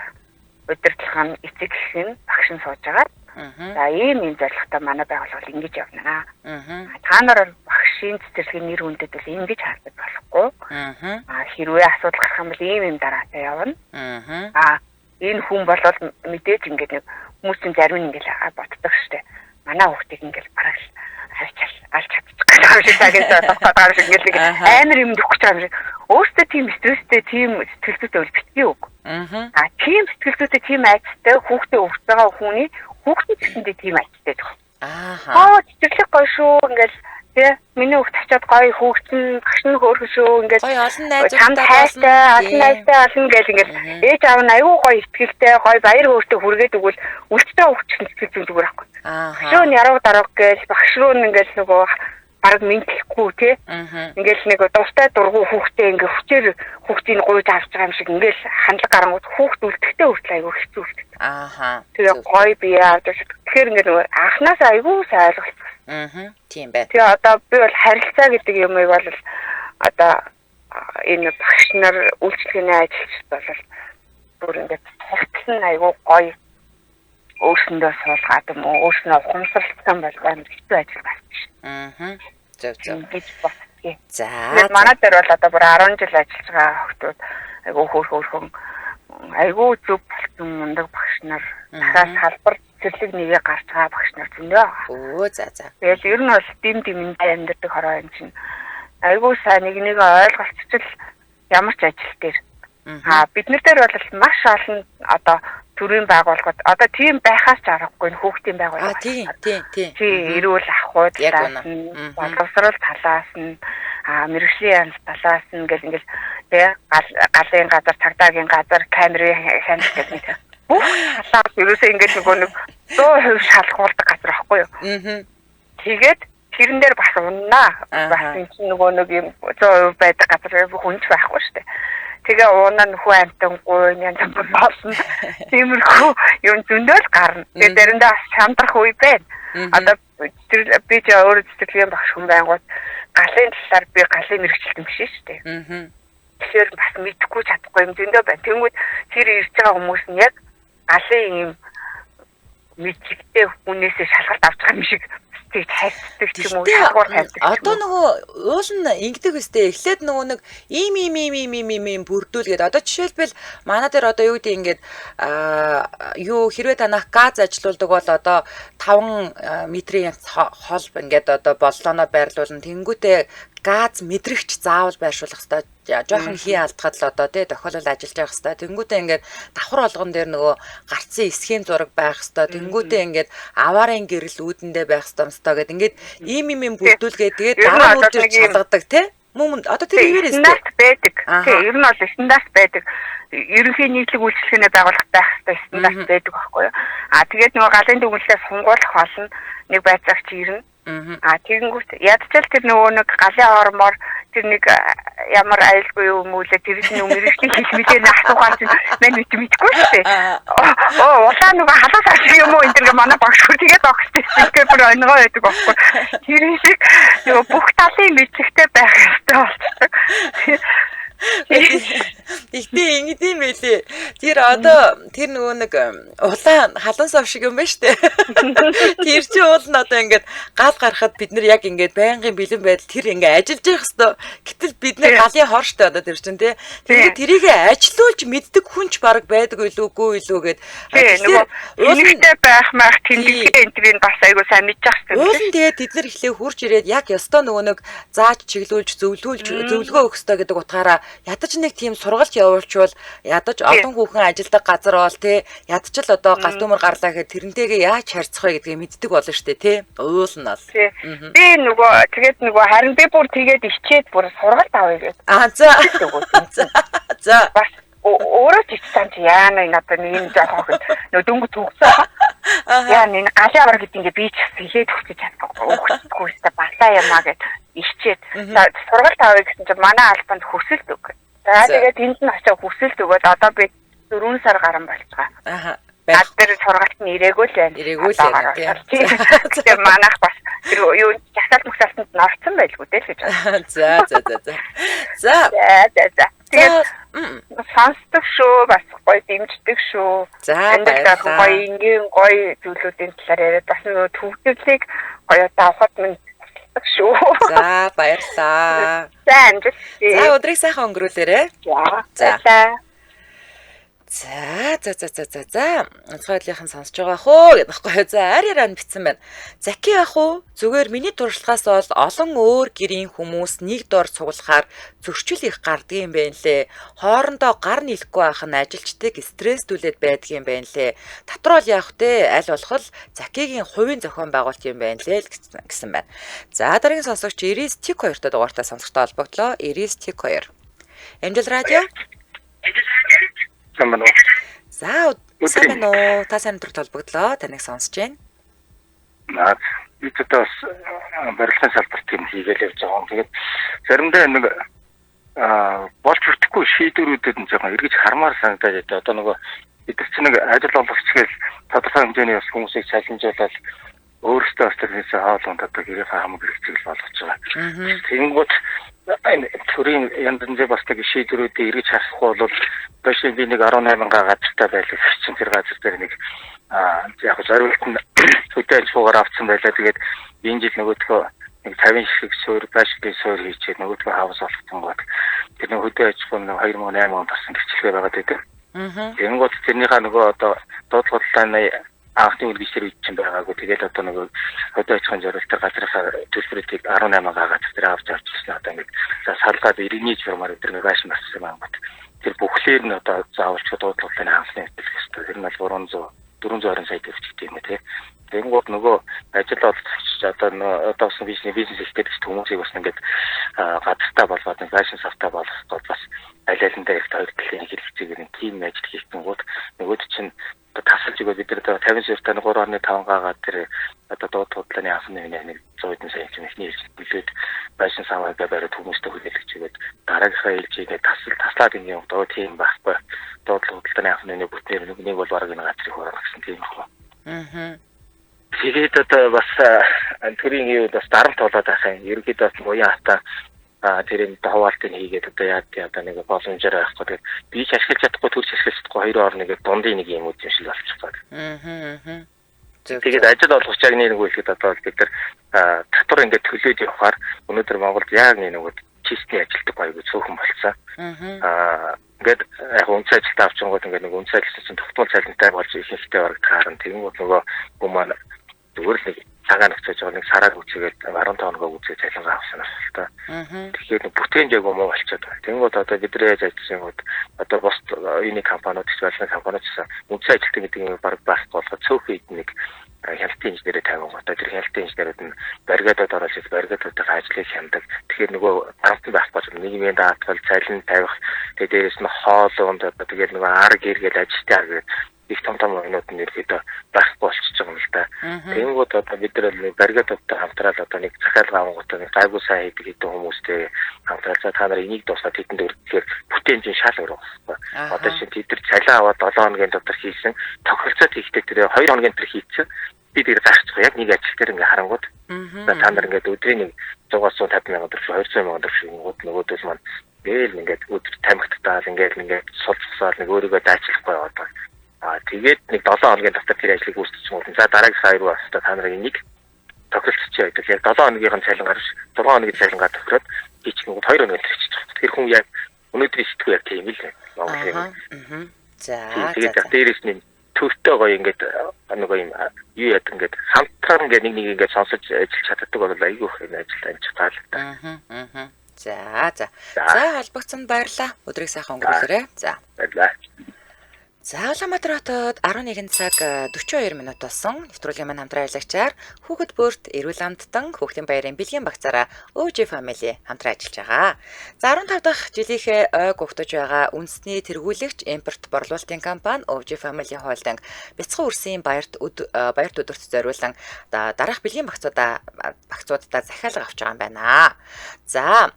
удирдлага нь эцэг эх нь багш нь сууж агаад Аа. за ийм ийм зорилготой манай байгууллага ингэж явна. Аа. Та нар багшийн цэцэрлэгийн нэр хүндэд бол ингэж хардаг болохгүй. Аа. А хэрвээ асуудал гарах юм бол ийм ийм дараатай явна. Аа. А энэ хүн бол мэдээж ингээд нэг хүмүүс чинь зарим нь ингээд боддог штэ. Манай хүүхдийг ингээд бараг л авчаал алж чадчих гэж байгаа юм шиг цаг энэ бодох гэдэг юм шиг ингээд нэг Аха. амар юм өгөх гэж байгаа юм шиг. Өөртөө тийм стресстэй, тийм сэтгэл зүйтэй бол битгий үг. Аа. А тийм сэтгэл зүйтэй, тийм айцтай хүүхдээ өгч байгаа хүний хүүхдийн гэсэндээ тийм айцтай гэх. Ааха. Аа цэцэрлэг гоё шүү ингээд тий миний хүүхд очиад гоё хүүхдэн багш нь хөөрхөн шүү ингээд Гоё олон чамд найзуудтай хайртай, олон найзтай олон гэл ингээл Мгм. ээж аав нь аюу гоё ихтгэлтэй, гоё баяр хөөртэй хүргээд өгвөл үлдтэй хөвчсөн сэтгэл зүйн зүгээр байхгүй. Ааха. Багш руу нь яруу дарга гээл, багш руу нь ингээл нөгөө бараг мэдлэхгүй тий. Аа. Ингээл нэг дуртай дургу хүүхдээ ингээ хүчээр хүүхдийг гуйж авч байгаа юм шиг ингээл хандлага гарангууд хүүхд үлдэхтэй хүртэл аюу хэцүү үлддэг. Ааха. Тэгээ гоё бие авч явж. Тэгэхээр ингээ нөгөө анханаас аюу сайн ойлголцсон. Аа. Тийм байна. Тэгээ одоо би бол харилцаа гэдэг юмыг бол одоо энэ багш нар үйлчлэгээний ажилчид бол бүр ингээд суртал нь айгүй гоё өөрсөндөө суулгаад юм уу өөрснөө ухамсарлцсан бол амар хэцүү ажил гарч Аа. Зөв зөв. гэж боддгийг. За. Тэгээд манай дээр бол одоо бүр 10 жил ажиллаж байгаа хүмүүс айгүй хөөх хөөхөн айгүй зөв болсон мундаг багш нар дахиад салбар цэцэрлэг нэгээ гарч байгаа багш нар зөндөө байгаа. Өө за за. Тэгэл ер нь бол дим димэндээ амьдардаг хороо юм чинь айгүй сайн нэг нэг ойлголцчил ямар ч ажил дээр. Аа бид нар дээр бол маш олон одоо төрийн байгууллагууд одоо тийм байхаас ч аргагүй нь хүүхдийн Аа байгууллага. тийм тийм тийм. Тий, эрүүл ахуй Яг талаас үнэ. нь, Мгм. боловсрол талаас нь, аа мэргэжлийн янз талаас нь гэл ингээл тий галын газар, цагдаагийн газар, камерын хяналт гэх мэт. Бүх талаас ерөөсөө ингээд нөгөө нэг 100% шалгуулдаг газар байхгүй юу? Аа. Тэгээд тэрэн дээр бас уннаа. Ааха. Бас энэ чинь нөгөө нэг юм 100% байдаг газар хүн ч байхгүй шүү дээ. Тэгээ уунаа нөхөө амтан гуйн янз бүр болно. Тиймэрхүү юм зөндөл гарна. Тэгээ заримдаа бас чандрах үе байна. Одоо би ч өөрөө цэцэрлэгийн багш хүн байнгут галын талаар би галын мэрэгчлэн биш шүү дээ. Аа. Тэгэхээр бас мэдэхгүй чадахгүй юм зөндөө байна. Тэнгүүд тэр ирж байгаа хүмүүс нь яг галын юм мэдлэгтэй хүнээсээ шалгалт авч байгаа юм шиг тэгж хайцдаг ч юм уу, шалгуур тавьдаг. Одоо нөгөө уул нь ингэдэг өстэй. Эхлээд нөгөө нэг ийм ийм ийм ийм ийм ийм ийм бүрдүүлгээд одоо жишээлбэл манай дээр одоо юу гэдэг ингээд юу хэрвээ танах газ ажилуулдаг бол одоо 5 метрийн хол ингээд одоо боллооноо байрлуулна. Тэнгүүтээ газ мэдрэгч заавал байршуулах хэрэгтэй. Жохон хий алдахад л одоо тий тохиолдол ажиллаж явах хэвээр. Тэнгүүтээ ингээд давхар болгон дээр нөгөө гарцын схем зураг байх хэвээр. Тэнгүүтээ ингээд аваарын гэрэл үүдэндээ байх хэвээр гэд ингээд ийм юм бүрдүүлгээ тэгээд дараа нь үржиж чалгадаг тий. Мөн одоо тэр ивэрээс стандарт байдаг. Тий, ер нь бол стандарт байдаг. Ерөнхий нийтлэг үйлчилгээний байгууллага байх хэвээр стандарт байдаг байхгүй юу? А тэгээд нөгөө галын дүгнэлтээс хунгуулах болно. Нэг байцаагч ирнэ. А тэгэнгүүт ядчил тэр нөгөө нэг галын ормоор тэр нэг ямар аюулгүй юм үлээ тэр чинь мэрэгжлийн хэлмэлээ нь асуухаар чинь мань мэдгүй шүү дээ. Оо улаан нөгөө халуун сар шиг юм уу энэ тэр манай багш хөр тэгээд огстой тэгээд бүр онгоо байдаг байхгүй. Тэр шиг нөгөө бүх талын мэдлэгтэй байх ёстой болчихдог. Ихтэй ингэдэм байлээ. Тэр одоо тэр нөгөө нэг улаан халуун сав шиг юм байна штэ. Тэр чинь уул нь одоо ингээд гал гарахад бид нар яг ингээд байнгын бэлэн байдал тэр ингээд ажиллаж явах хэвээр. Гэтэл бид нар галын хор штэ одоо тэр чинь тий. Тэгээд тэрийг ажилуулж мэддэг хүн ч баг байдаг илүүгүй илүү гээд. Тэгэхээр уулынтай байх мах тэмдэглэгээ энэ тэрийг бас айгуу сайн мэдчих хэвээр. Уул нь тэгээд тэд нар эхлээ хурж ирээд яг ёстой нөгөө нэг зааж чиглүүлж зөвлүүлж зөвлөгөө өгөх ёстой гэдэг утгаараа ядаж нэг тийм сургалт явуулчвал ядаж олон хүүхэн ажилдаг газар бол тий ядч л одоо гал төмөр гарлаа гэхэд тэрнтэйгээ яаж харьцах вэ гэдгийг мэддэг болно шүү дээ тий. Уул нь бол. Би нөгөө тэгээд нөгөө харин би бүр тэгээд ичээд бүр сургалт авъя гэж. Аа за. За. Бас өөрөө ч ичсэн чи яана энэ одоо нэг юм жоох охин нөгөө дөнгө төгсөө. Яа энэ галын авар гэдэг ингээ би ч хэлээд өгч чадахгүй өгөхгүй өстой балаа юмаа гэд ичээд сургалт авъя гэсэн чинь манай албанд хүсэлт өг. За тэгээд тэнд нь очиж хүсэлт өгөөд одоо би 4 сар гарan болцгоо. Аа. Над дээр сургалт нь ирээгүй л байна. Ирээгүй л байна. Тэгээ манайх бас тэр юу жагсаалт мөксалтанд нь орсон байлгүй дээ л гэж байна. За за за за. За. За за. Тэгээд сонсдог шүү, бас гоё дэмждэг шүү. За баярлалаа. Гоё энгийн гоё зүйлүүдийн талаар яриад бас нөгөө төвдөглийг гоё давхад минь шүү. За баярлалаа. За амжилт. За өдрийг сайхан өнгөрүүлээрэй. За. За за за за за за. Онцгой байдлынхан сонсож байгаа хөө гэдэг байхгүй. За ари ран бичсэн байна. Заки ах уу зүгээр миний туршлагаас бол олон өөр гэрийн хүмүүс нэг дор цуглахаар зөрчил их гардыг юм байна лээ. Хоорондоо гар нийлэхгүй байх нь ажилчдыг стресстүүлээд байдаг юм байна лээ. Татвар бол яах вэ? Аль болох л Закигийн хувийн зохион байгуулалт юм байна лээ гэсэн байна. За дараагийн сонсогч 99 Тик 2-той дугаартай сонсогчтой холбогдлоо. 99 Тик 2. Амжил радио. Сайн байна уу? За сайн байна уу? Та сайн өдрөд холбогдлоо. Таныг сонсож байна. Наа би ч одоо бас барилгын салбарт юм хийгээл явж байгаа юм. Тэгээд заримдаа нэг болж бүртгэхгүй шийдвэрүүдэд нь жоохон эргэж хармаар санагдаад байдаг. Одоо нөгөө бид нар чинь нэг ажил олгогч гээл тодорхой хэмжээний бас хүмүүсийг чаленжуулаад өөрсдөө бас тэрнээс хоол унд одоо гэрийнхээ хамаг хэрэгцээг болгож байгаа. Тэгэнгүүт энэ төрийн янз янзын бас нэг шийдвэрүүдийг эргэж харахгүй бол одоо би нэг 18 га газартай байлаа чинь тэр газар дээр нэг яг зориулт нь хөдөө аж ахуйгаар авцсан байлаа. Тэгээд энэ жил нөгөөдхөө нэг 50 шиг суурь байшин суурь хийчээд нөгөөдхөө хаус олгосон гот тэр нэг хөдөө аж ахуй нэг 2008 онд болсон гэрчлэгээ байгаад байдаг. Тэгэнгүүт тэрнийхээ нөгөө одоо дуудлага анхны үлгэжлэр үед чинь байгаагүй. Тэгээд одоо нөгөө хөдөө аж ахуйн зориултаар газрынхаа төлбөрүүдийг 18 га газар дээр авч авчихсан. Одоо ингээд за салгаад иргэний журмаар өдр нэг байшин барьсан юм байна. Тэр бүхлээр нь одоо заавалч дуудлагын анхны хөтөлбөр ёстой. Тэр нь бол 420 сая төгрөг юм тий. Тэгэнгүүт нөгөө ажил олгогч одоо одоо бас бизнес хийх гэдэг хүмүүсийг бас ингээд газартаа болгоод байшин савтаа болгох гол бас аль алиндаа их хоёр талын хэрэгцээгээр нь тим ажил хийхгүүт нөгөөд чинь тасалж өгөөд бид нар одоо 50 суурьтай 3.5 гагаа тэр одоо дууд худлааны анхны үеийн нэг 100 хэдэн сая юм ихний ээлж бүлээд байшин саваагаа бариад хүмүүстэй хүлээлгэж өгөөд дараагийнхаа ээлжигээ таслаад ингэ юм доо тийм байхгүй. Дуудлага худалдааны анхны үеийн бүтнээр нэг бол бараг энэ газрыг хураах гэсэн тийм их. Аа. Тэгээд одоо бас төрийн юу бас дарамт болоод байх юм. Ерөнхийдөө бас буян хатаа тэрийн хуваалтыг хийгээд одоо яа гэдэг одоо нэг боломжоор байхгүй. Тэгээд би ч ашиглаж чадахгүй төрч ашиглаж чадахгүй хоёрын хооронд нэг дундын нэг юм үз юм шиг болчих гээд. Аа. Тэгээд ажил олгогч яг нэг үйлхэд одоо бид нар татвар ингээд төлөөд явахаар өнөөдөр Монголд яг нэг нөгөө чистний ажилтдаг баягүй цөөхөн болцсон. Аа ингээд яг үнцэн ажилтаа авчингууд ингээд нэг үнцэн ажилтсан чинь тогтмол цалинтай болж ихэнхдээ бараг таарна. Тэгэнгүүт нөгөө хүмүүс маань зүгээр л нэг цагаан нөхцөж байгаа нэг сараар үчигээд 15 хоногоо үзээ цалингаа авсан л та. Тэгэхээр бүтээн жаагүй муу болчиход байна. Тэнгүүд одоо бид нар яаж ажилласан гот одоо бус энэ компаниуд эсвэл компаниуд гэсэн үндсэн ажилтан гэдэг юм баг байхгүй болгоод цөөхөн эд нэг хяналтын инженерээ тавингуудаа тэр хяналтын инженерүүд нь бригадад оруулж бригадуудын ажлыг хяндаг. Тэгэхээр нөгөө даалтан байх болж нийгмийн даатгал, цалин тавих, тэгээ дээрэс нь хоол унд одоо тэгээд нөгөө ар гэргээл ажилтны ар гэр их том том оюунууд нь ерөөдөө байхгүй болчихж байгаа юм л да. Тэнгүүд одоо бид нар нэг бригадуудтай хамтраад одоо нэг захиалга авангуудаа нэг гайгүй сайн хийдэг хэдэн хүмүүстэй хамтраад за та нар энийг дуусгаад тэдэнд өргөхээр бүтээнжин шал өөр байхгүй. Одоо чинь тэд нар цалин аваад 7 хоногийн дотор хийсэн тохиролцоод хийхдээ тэр 2 хоногийн дотор хийсэн. Би тэр гарчихгүй яг нэг ажил дээр ингээ харангууд та нар ингээд өдрийн нэг 100-150 мянган төгрөг 200 мянган төгрөг шингүүд нөгөөдөл маань гээл ингээд өдөр тамхитдаал ингээд сул зогсоол нэг өөрийгөө дайчлахгүй яваад байгаа. Аа тэгээд нэг 7 хоногийн дотор тэр ажлыг гүйцэтгэж юм. За дараагийн сар руу баста та нарыг энийг тохиролцчихъя гэдэг. Яг 7 хоногийн цалин гарч 6 хоногийн цалингаа тохироод хийчихэнгүүд 2 хоногийн хийчих. Тэр хүн яг өнөөдрийн сэтгүү яг тийм л Монголын. За тэгээд дээрээс нь төвтэй гоё ингээд нөгөө юм юу яадаг ингээд хамтран ингээд нэг нэг ингээд сонсож ажиллаж чаддаг бол айгүй их энэ ажил амжих таалагдав. За за. За холбогдсон баярлаа. Өдрийг сайхан өнгөрүүлээрэй. За. Баярлалаа. За Улаанбаатар хотод 11 цаг 42 минут болсон. Нэвтрүүлгийн маань хамтран ажиллагчаар хүүхэд бүрт эрүүл амттан хүүхдийн баярын бэлгийн багцаараа OG Family хамтран ажиллаж байгаа. За 15 дахь жилийнхээ ойг угтаж байгаа үндэсний тэргүүлэгч импорт борлуулалтын компани OG Family Holding бяцхан үрсийн баярт өдөрт зориулан дараах бэлгийн багцуудаа захиалга авч байгаа юм байна. За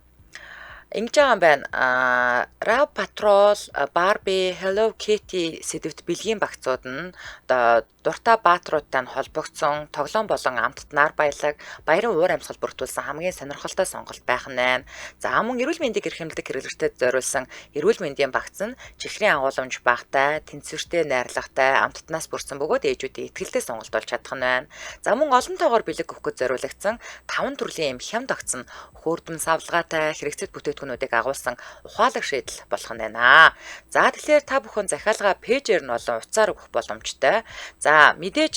ингэж байгаа юм байна. Raw Patrol, Barbie, Hello Kitty сэдвт бэлгийн багцууд нь одоо дуртай бааtruудтай нь холбогдсон тоглоом болон амттнаар баялаг, баярын уур амьсгал бүртгүүлсэн хамгийн сонирхолтой сонголт байх нь. За мөн эрүүл мэндийг эрхэмлдэг хэрэглэгчдэд зориулсан эрүүл мэндийн багц нь чихрийн агуулмж багатай, тэнцвэртэй найрлагатай, амттнаас бүрдсэн бөгөөд ээжүүдийн итгэлтэй сонголт болж чадах нь байна. За мөн олон тоогоор бэлэг өгөхөд зориулагдсан 5 төрлийн юм хямд огц нь хөөрдөм савлгаатай хэрэгцээд бүтээгдэхүүнүүдийг агуулсан ухаалаг шийдэл болох нь байна. За тэгэхээр та бүхэн захиалга пэйжээр нь болон утсаар өгөх боломжтой. За мэдээж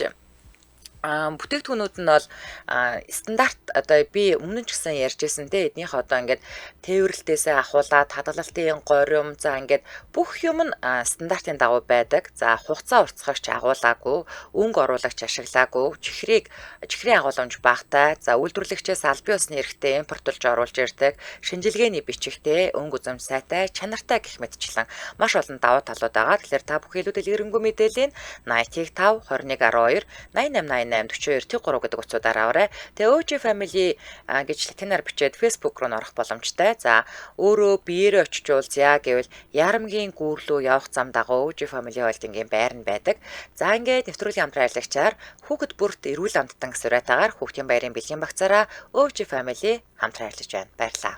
бүтээгдэхүүнүүд нь бол стандарт одоо би өмнө нь ч гэсэн ярьж байсан те эднийх одоо ингээд тээвэрлэлтээсээ ахуулаад хадгалалтын горим за ингээд бүх юм нь стандартын дагуу байдаг. За хугацаа уртсгагч агуулаагүй, өнгө оруулагч ашиглаагүй, чихрийн агуулмж багатай, за үйлдвэрлэгчээс албан ёсны эрхтэй импортлж оруулж ирдэг, шинжилгээний бичигтэй, өнгө үзэм сайтай, чанартай гэх мэтчлэн маш олон давуу талууд байгаа. Тэгэхээр та бүхэн илүү дэлгэрэнгүй мэдээллийг 85 21 12 88 88 42 3 гэдэг утсуудаар аваарай. Тэгээ OG Family гэж латинаар бичээд Facebook руу орох боломжтой. За өөрөө биеэрээ очиж уулзъя гэвэл Ярамгийн гүүр рүү явах зам дагуу OG Family Holding-ийн байр нь байдаг. За ингээд нэвтрүүлгийн хамтран ажиллагчаар хүүхэд бүрт эрүүл амттан гэсэн уриатаагаар хүүхдийн баярын бэлгийн багцаараа OG Family хамтран ажиллаж байна. Баярлалаа.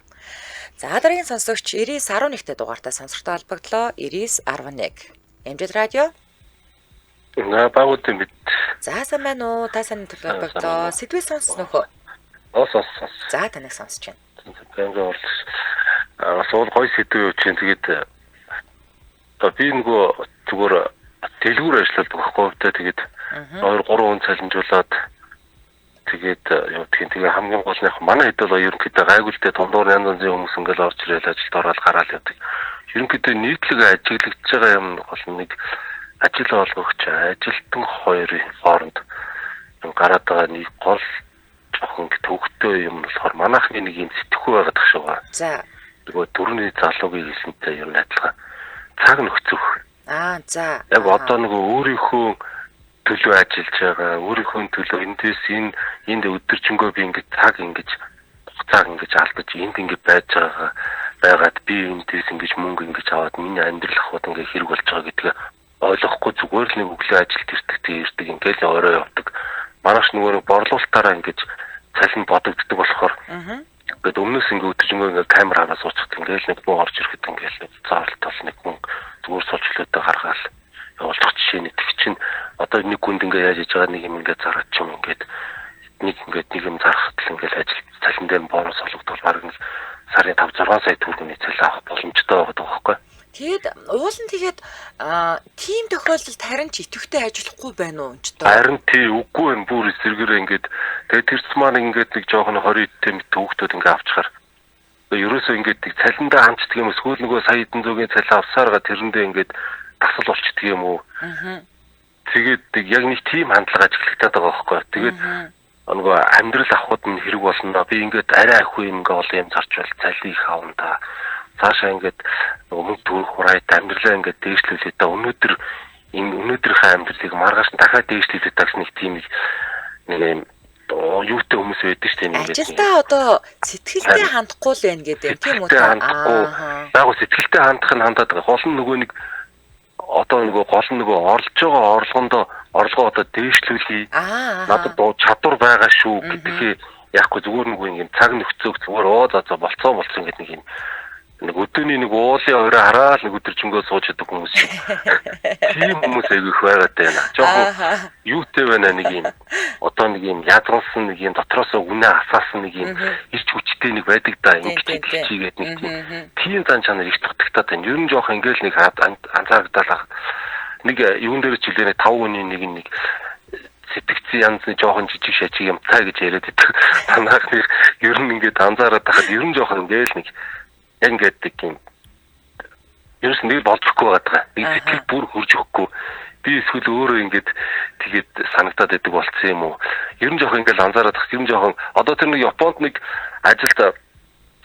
За дараагийн сонсогч 99.11 дугаартай сонсогчтой холбогдлоо. 99.11 Эмжил радио. На багуудын бид. За сайн байна уу? Та сайн төлөөлөгдлөө. Сэдвээ сонссон уу? Сонссон. За таныг сонсож байна. Байнгын орлоо. Бас уул гоё сэдв юу чинь тэгээд одоо би нөгөө зүгээр дэлгүүр ажилладаг байхгүй тэ тэгээд 2 3 хүн цалинжуулаад тэгээд явдгийн тэгээ хамгийн гол нь манай хэд бол ерөнхийдөө гайгүй л дээ дундуур янз янзын хүмүүс ингээл орж ирэл ажилд ороод гараал явдаг. Ерөнхийдөө нийтлэг ажиглагдж байгаа юм гол нэг ажил олгогч ажилтан хоёрын хооронд гараад байгаа нэг гол жоохон төвөгтэй юм болохоор манайхны нэг юм сэтгхүү байгаад тах шиг байна. За. Нөгөө дөрөвний залуугийн хэлсэнтэй ер нь адилхан цаг нөхцөх. Аа за. Яг одоо нөгөө өөрийнхөө төлөө ажиллаж байгаа, өөрийнхөө төлөө эндээс энэ энд өдөржингөө би ингэж цаг ингэж хугацааг ингэж алдаж энд ингэж байж байгаа байгаад би эндээс ингэж мөнгө ингэж аваад миний амьдрал ахуйд ингэ хэрэг болж байгаа гэдгээ ойлгохгүй зүгээр л нэг өглөө ажилд ирдэг тэг ирдэг ингээл орой явдаг. Манайш нөгөө борлуулалтаараа ингэж цалин бодогддог болохоор ингээд өмнөөс ингээ өдөржингөө ингээ камер хараа суучихд ингээл нэг хүн орж ирэхэд ингээл нэг заавал нэг хүн зүгээр суулчлаатай гаргаал явуулах жишээ нэг тэг чинь одоо нэг хүнд ингээ яаж хийж байгаа нэг юм ингээ зараад ч юм ингээд нэг ингээд нэг юм зарахад л ингээл ажил цалин дээр бороо солигдвол бараг нэг сарын 5 6 сая төгрөгийн цалин авах боломжтой байгаа байхгүй. Тэгээд уул нь тэгээд тийм тохиолдолд харин ч идэвхтэй ажиллахгүй байна уу энэ ч доо. Харин тий үгүй юм бүр эсэргээрээ ингээд тэгээд тэр маань ингээд нэг жоохон 20 эдтэй мэт хүүхдүүд ингээд авчихаар ерөөсөө ингээд нэг цалиндаа хамчдаг юм эсвэл нөгөө сая хэдэн зуугийн цалин авсаарга тэрэндээ ингээд тасал болчдөг юм уу. Тэгээд яг нэг тийм хандлага ажиглагдаад байгаа байхгүй. Тэгээд нөгөө амьдрал авахд нь хэрэг болно. Би ингээд арай ахгүй юм ингээ олон юм зарчвал цалин их авна та. Цаашаа ингээд нөгөө мөнгө төгрөг хураад амьдралаа ингээд дээшлүүлээ та. Өнөөдөр энэ өнөөдрийнхээ амьдралыг маргааш нь дахиад дээшлүүлээ та гэсэн нэг тийм нэг юм юутай хүмүүс байдаг шүү дээ. Ажилдаа одоо сэтгэлдээ хандахгүй л байна гэдэг юм тийм үү? Яг сэтгэлдээ хандах нь хандаад байгаа. Гол нь нөгөө нэг одоо нөгөө гол нь нөгөө орлож байгаа орлогондоо орлогоо одоо дээшлүүлье. Надад чадвар байгаа шүү гэдгээ яахгүй зүгээр нөгөө юм цаг нөхцөөг зүгээр оо за за болцоо болсон гэдэг нэг юм нэг өдөөний нэг уулын орой хараал нэг өдөржингөө сууж идэг хүмүүс шиг. Тийм хүмүүс айгүй их байгаад байна. Жохон юутай байна нэг юм одоо нэг юм язгансан нэг юм дотроосоо үнэ асаасан нэг юм ирч хүчтэй нэг байдаг да ингэж чигээд нэг тийм зан чанар их дутагтаад байна. Ер нь жохон ингээл нэг анзаарагдал нэг юун дээр ч хэлээ 5 хүний нэг нэг сэтгцэн янз нэг жоохон жижиг шажиг юм цаа гэж яриад байдаг. Танах нэг ер нь ингээд анзаараад тахад ер нь жоохон ингээл нэг яг ингээд нэг юм ерөөс нэг болдохгүй байгаа. Нэг сэтгэл бүр хөрж өгөхгүй. Би эсвэл өөрөө ингээд тэгээд санагдаад байдаг болцсон юм уу? Ер нь жоохон ингээд анзаараад тах. Ер нь жоохон одоо тэр нэг Японд нэг ажилд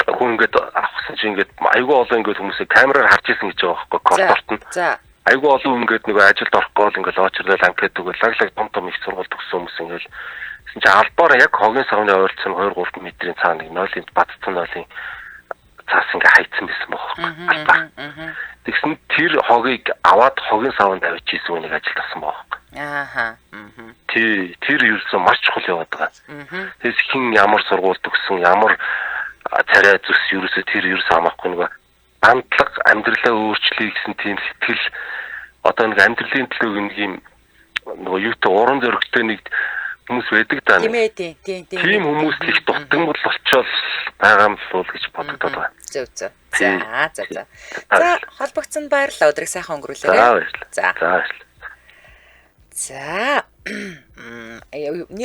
хүн ингээд авахсан чинь ингээд айгүй олон ингээд хүмүүсийг камераар харж исэн гэж байгаа байхгүй коридорт нь. За. Айгүй олон ингээд нөгөө ажилд орохгүй л ингээд очрлол анкет өгөөл лаг лаг том том их сургууль төгссөн хүмүүс ингээд гэсэн чинь албаар яг хогийн савны ойролцоо 2 3 метрийн цаана нэг 0-ын бадцсан 0-ын цаас ингээ хайцсан байсан байхгүй албаар. Тэгсэн тэр хогийг аваад хогийн савнд авчиж исэн үнийг ажилд авсан байхгүй. Ааха. Тий, тэр ерөөсөө маш чухал яваад байгаа. Тэгээс хин ямар сургууль төгссөн, ямар царай зүс ерөөсөө тэр ерөөсөө хамаахгүй нөгөө хандлага амьдралаа өөрчлөе гэсэн тийм сэтгэл одоо нэг амьдралын төлөө нэг юм нөгөө юутай уран зоригтой нэг хүмүүс байдаг даа. Тийм ээ, тийм. Тийм хүмүүс их дутангуул болчоол байгаа юм л гэж бодогдоод байна. Зөв зөв. За за за. За холбогдсон баярлалаа. Өдрийг сайхан өнгөрүүлээрэй. За. За баярлалаа. За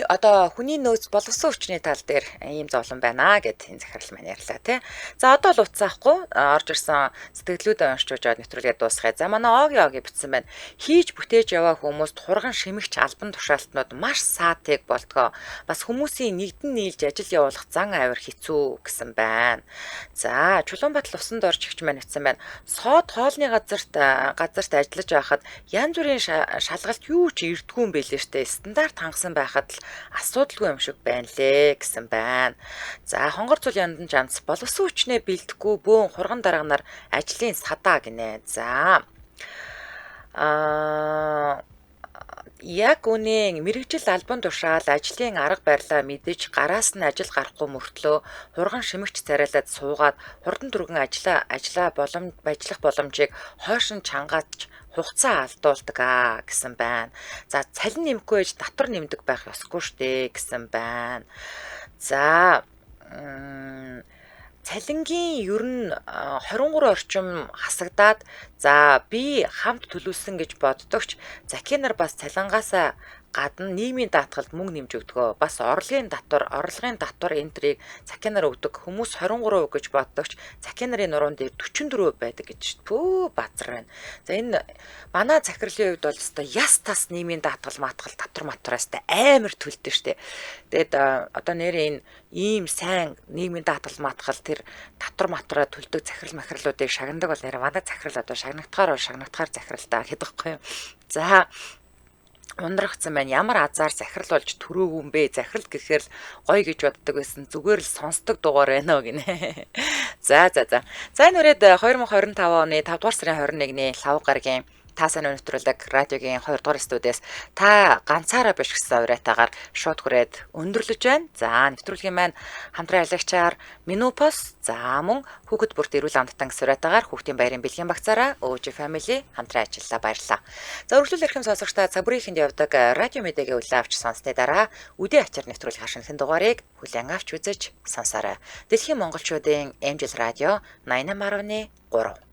одоо хүний нөөц боловсон хүчний тал дээр ийм зовлон байна гэд энэ захирал маань ярьлаа тий. За одоо л уцаахгүй орж ирсэн сэтгэлдлүүдээ уншиж жоод нэвтрүүлгээ дуусгая. За манай Оги Оги бичсэн байна. Хийж бүтээж яваа хүмүүст хурган шимэгч албан тушаалтнууд маш саатыг болдгоо. Бас хүмүүсийн нэгдэн нийлж ажил явуулах зан авир хэцүү гэсэн байна. За Чулуунбатал усанд орж игч маань бичсэн байна. Сод хоолны газарт ажиллаж байхад янз бүрийн шалгалт юу ч ирдгүү юм бэлээ штэ. Стандарт хангасан байхад л асуудалгүй юм шиг байна лээ гэсэн байна. За хонгор цул яндан жамц боловсон хүчнээ бэлдэхгүй бөөн хурган дарга нар ажлын садаа гинэ. За яг үнэн мэргэжил албан тушаал ажлын арга барилаа мэдэж гараас нь ажил гарахгүй мөртлөө хурган шимэгч царайлаад суугаад хурдан түргэн ажиллах боломжийг хойш нь чангаадч хугацаа алдуулдаг аа гэсэн байна. За цалин нэмэхгүй байж татвар нэмдэг байх ёсгүй штэ гэсэн байна. За цалингийн ер нь 23 орчим хасагдаад за би хамт төлөвлөсөн гэж боддогч Закинар бас цалингаасаа гадна нийгмийн даатгалд мөнгө нэмж өгдөгөө. Бас орлогын татвар энтрийг Закинар өгдөг. Хүмүүс 23% гэж боддогч Закинарын нуруунд дээр 44% байдаг гэж пөө базар байна. За энэ манай захирлын хувьд бол өстой яс тас нийгмийн даатгал маатгал татвар матвараас та амар төлдөг штэ. Тэгээд одоо нэрээ энэ ийм сайн нийгмийн даатгал маатгал тэр татвар матвараа төлдөг захирал махирлуудыг шагнадаг бол нэрээ манай захирал одоо шагнагдахаар захирал та гэдэг байхгүй юу. За ундрагцсан байна. Ямар азар захирал болж төрөөгүй юм бэ? Захирал гэхээр л гоё гэж боддог байсан. Зүгээр л сонсдог дугаар байна уу гинэ. За за за. За энэ үрээд 2025 оны 5 дугаар сарын 21-ний Лав гарагийн та сайн нэвтрүүлэг радиогийн 2 дугаар студиэс та ганцаараа биш гэсэн уриатаагаар шууд хүрээд өндөрлөж байна. За нэвтрүүлгийн маань хамтран ажиллагчаар Минупос за мөн хүүхэд бүрт эрүүл амттан гэсэн уриатаагаар хүүхдийн баярын бэлгийн багцаараа OG Family хамтран ажиллалаа. Баярлалаа. За үргэлжлүүл эрхэм сонсогчдаа цаг бүрийнхэнд явдаг радио мэдээгээ үлээн авч сонссны дараа үдээ ачаар нэвтрүүлгийн шинэхэн дугаарыг хүлээн авч үзэж сонсоорой. Дэлхийн монголчуудын Angel радио 88.3.